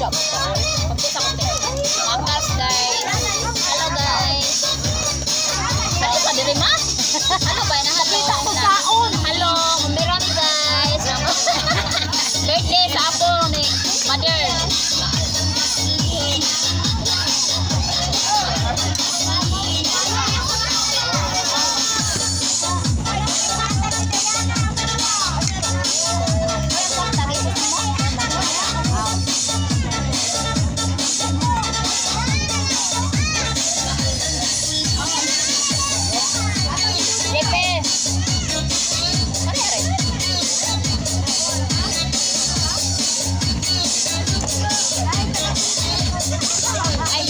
Job. Kunti sa kunti. Makas, guys. Hello, guys. Hello sa diri ma? Hello ba na? Hello. Kaon. Hello, meron guys. Birthday sa apo ni mother. JP. Are are. Ay.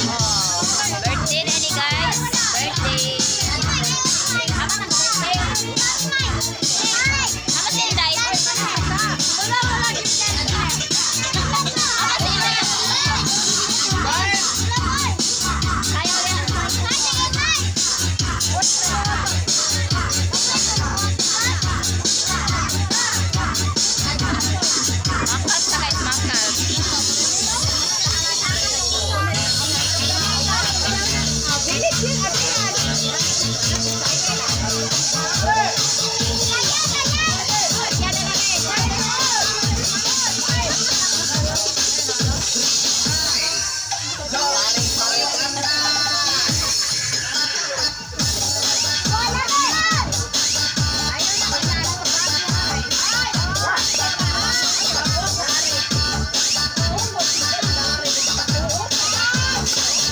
Oh, birthday na ni guys. Birthday. Ama nang birthday. Ama si Inday. Ama si Inday. Kaya mo yan. Makas na guys, makas.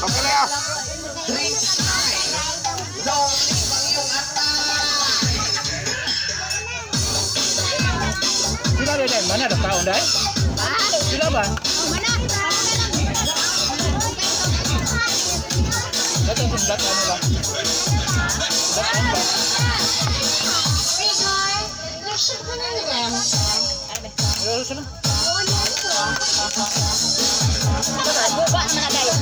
Okay na yan. Sila rin eh, mana ada taon dahil? Sila ba? Datang sa datang ano ba? Datang ba? Pero sila. Buba naman na guys.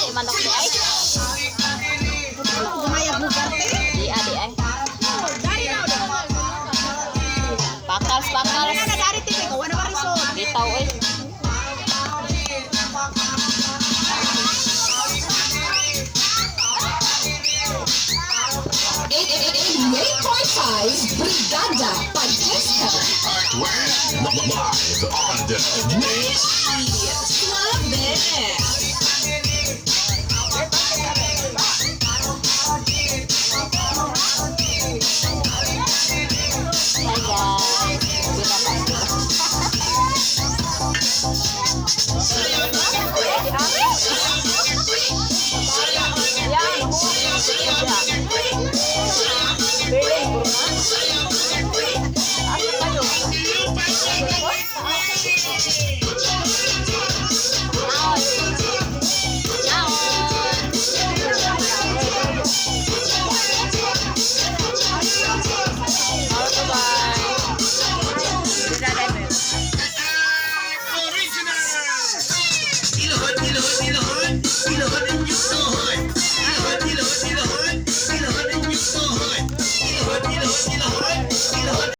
Ay, manok di ay. Di ah, di ay. Pakals, pakals. Bitaw eh. 88.5 Brigada Pagesta. Live on the mix. Suave. Hi guys. Binata. Iluhod, iluhod, iluhod, iluhod ang Diyos.